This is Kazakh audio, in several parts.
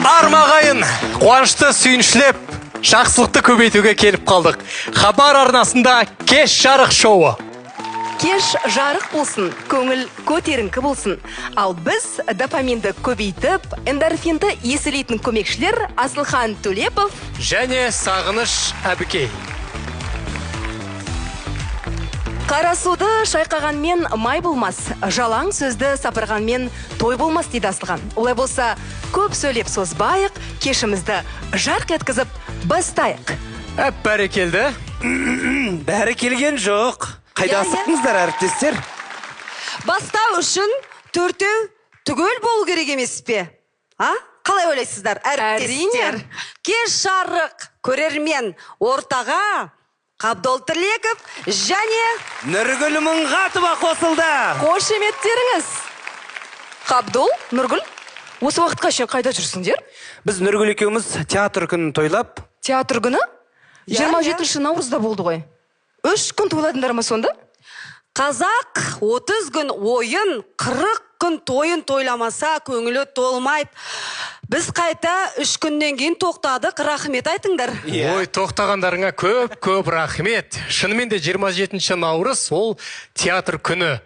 Армағайын, қуанышты сүйіншілеп, жақсылықты көбейтуге келіп қалдық. Хабар арнасында Кеш жарық шоуы. Кеш жарық болсын, көңіл көтеріңкі болсын. Ал біз допаминді көбейтіп, эндорфинді еселейтін көмекшілер Асылхан Төлепов және Сағыныш Әбікей. Қара суды шайқағанмен май болмас, жалаң сөзді сапырғанмен той болмас дейді Асылхан. Олай болса, көп сөйлеп созбайық, кешімізді жарқ еткізіп бастайық. Әп, бәрекелді. Бәрі келген жоқ. Қайда Иә, иә. асықтыңыздар, әріптестер? Бастау үшін төртеу түгел болу керек емес пе? А? Қалай ойлайсыздар, әріптестер? Әрине. Кеш жарық көрермен ортаға Қабдол Тірлеков және Нұргүл Мыңғатова қосылды. Қошеметтеріңіз. Қабдол, Нұргүл, осы уақытқа шейін қайда жүрсіңдер? Біз Нұргүл екеуміз театр күнін тойлап, Театр күні? Иә, 27 наурызда болды ғой. 3 күн тойладыңдар ма сонда? Қазақ 30 күн ойын, 40 күн тойын тойламаса көңілі толмайды. Біз қайта 3 күннен кейін тоқтадық, рахмет айтыңдар. Иә. Ой, тоқтағандарыңа көп-көп рахмет. Шынымен де 27 наурыз ол театр күні.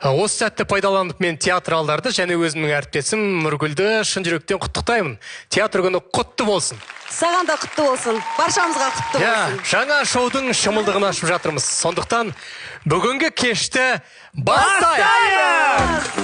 Осы сәтті пайдаланып мен театралдарды және өзімнің әріптесім Нұргүлді шын жүректен құттықтаймын. Театр күні құтты болсын. Саған да құтты болсын, баршамызға құтты Иә, болсын. жаңа шоудың шымылдығын ашып жатырмыз. Сондықтан бүгінгі кешті бастайық. Бастайық!